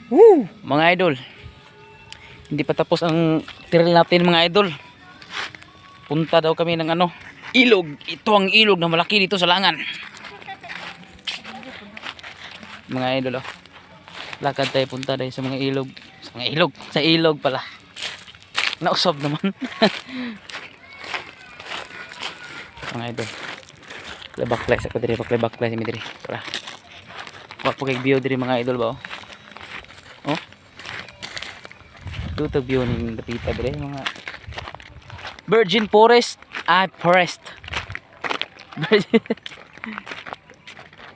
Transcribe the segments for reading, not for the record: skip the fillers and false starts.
Woo! Mga idol. Hindi pa tapos ang trail natin, mga idol. Punta daw kami ng ano, ilog. Ito ang ilog na malaki dito sa Langan. Mga idol, oh. Lakad tayo punta tayo sa mga ilog. Sa mga ilog. Sa ilog pala. Nausab naman. Mga idol. Baklay sa ko diri, baklay baklay si mi diri. Tara. Wa pa kay view diri, mga idol ba, oh. Oh. Tutog view ning dapita diri mga Virgin Forest. Ah, forest. Virgin.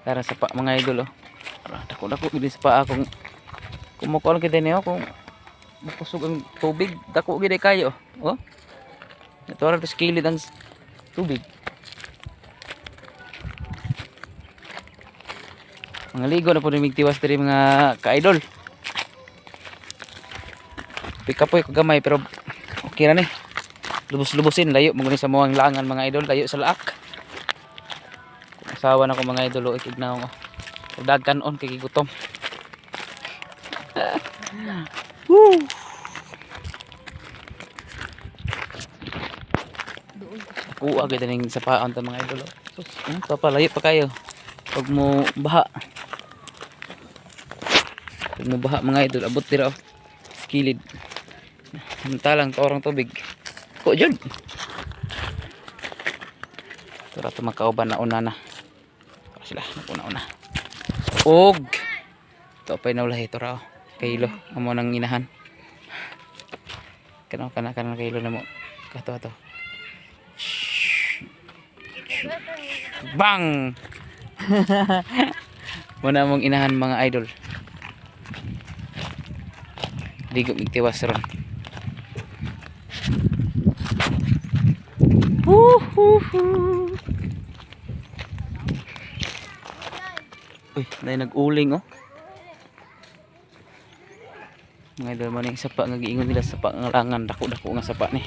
Tara sa pa, mga idol, oh. Tara, dako dako gid sa paa kung kumukuan kita niyo, kung makusog ang tubig, dako gid kayo. Oh. Ito ra tas kilid ang tubig. Mga ligo na po ni migtiwas diri, mga ka-idol. Pikapoy ko gamay pero okay ra ni. Lubos-lubosin layo mo sa mga langan, mga idol, layo sa laak. Kung asawa na ko, mga idol, oh, ikignaw ko. Dagkan on kay gigutom. Woo! Kuha gid ning sa paon ta, mga idol, oh. Sus, papalayo pa kayo. Pag mo baha. Pag mo baha, mga idol, abot dira, oh. Kilid. Samantalang torang tubig. Ko jud. Tara to makauban na una na. Tara sila, una una. Og ito pa naulahi ito ra, oh. Kailo, amo nang inahan. Kana kana kana kailo na mo. Kato ato. Bang! Muna mong inahan, mga idol. Ligo migtiwas ron. Woo-hoo-hoo. Uy, dahil nag-uling, oh. Mga idol mo ni sapa nga giingon nila sapa nga langan, dako-dako nga sapa ni.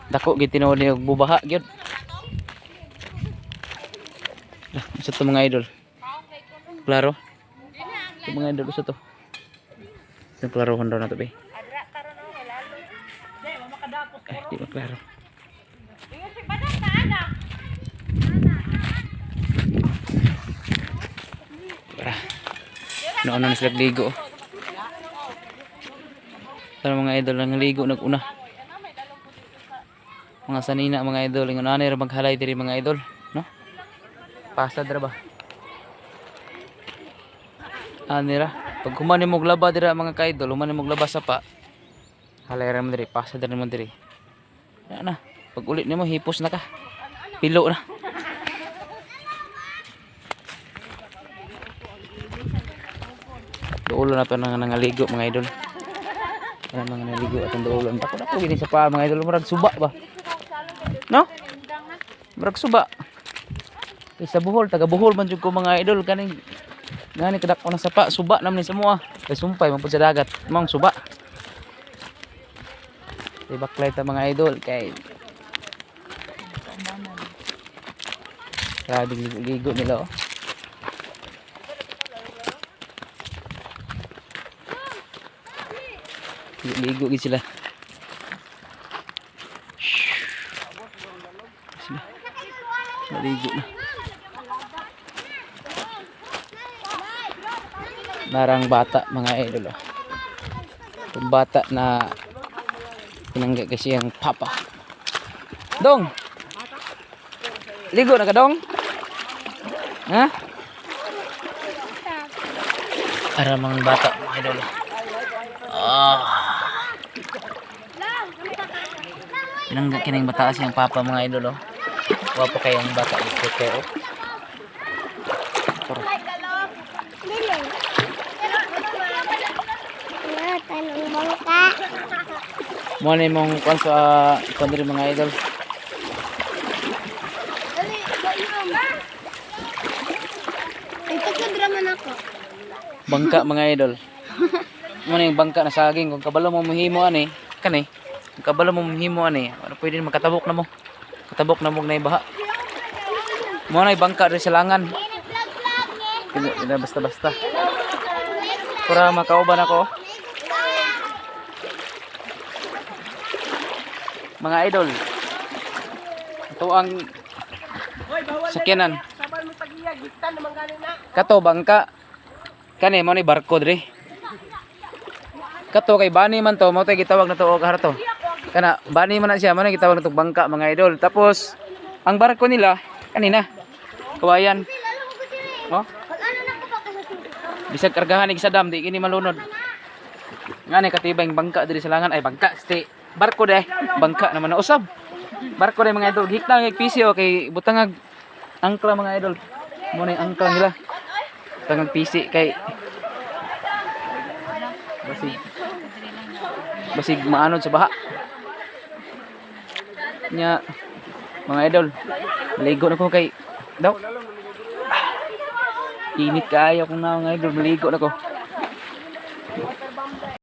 Dako gid tinuod ni og bubaha gyud. Lah, usa to, mga idol. Klaro? Ito, mga idol, usa to. Ito klarohon daw na to, be. Ay, di ba klaro? Tara. Noon na sila ligo, oh. Tara, mga idol, ang ligo nag-una. Mga sanina, mga idol, ingon ani ra maghalay diri, mga idol, no? Pasad ra ba? Ani ra. Pag human nimo laba dira, mga ka-idol, human nimo laba sa pa. Halay ra mo diri, pasad ra mo diri. Na na. Pag ulit nimo hipos na ka. Pilo na. Duulo na to nang nangaligo, mga idol. Ano mga naligo atong duulo. Dako dako gini sa pa, mga idol, murag suba ba? No? Murag suba. Kay sa Bohol, taga Bohol man jud ko, mga idol, kaning ngani kadako na sapa, suba naman ni sa mua. Kay sumpay man pud sa dagat, mong suba. Kay baklay ta, mga idol, kay grabe ligo nila, oh. Ligo gid sila. Sila. Naligo na. Narang bata, mga idol, oh. Yung bata na pinangga kasi ang papa. Dong! Ligo na ka, dong? Ha? Para mga bata, mga idol, oh. Ah. Pinangga kining bata siyang papa, mga idol, oh. Wapo kayong bata dito kayo, oh. Tara. Tanong bangka. Mo na imong kwan sa kwan diri, mga idol. Dali, dali. Ito ko drama na ko. Bangka, mga idol. Mo na yung bangka na saging kung kabalo mo muhimo ani, kani. Kung kabalo mo muhimo ani, ano pwede makatabok na mo. Katabok na mo na baha. Mo na yung bangka diri sa langan. Hindi basta-basta. Para makauban ako. Mga idol. Ito ang sakyanan. Kato bangka. Kani mo ni barko dre. Kato kay bani man to, mo tay gitawag na to og harto. Kana bani man na siya, mo na gitawag na to bangka, mga idol. Tapos ang barko nila kanina kawayan. Oh, Ano na ko pa kasi? Bisag kargahan ig sa dam, di kini malunod. Ngani katibay ang bangka diri sa langan ay bangka sti barko de bangka naman na usab. Barko de, mga idol, hikna ang PC kay butangag angkla, mga idol. Mo na yung angkla nila. Butangag PC kay basig basig maanod sa baha. Nya mga idol, maligo na ko kay daw. Init kaayo kung na, mga idol, maligo na ko.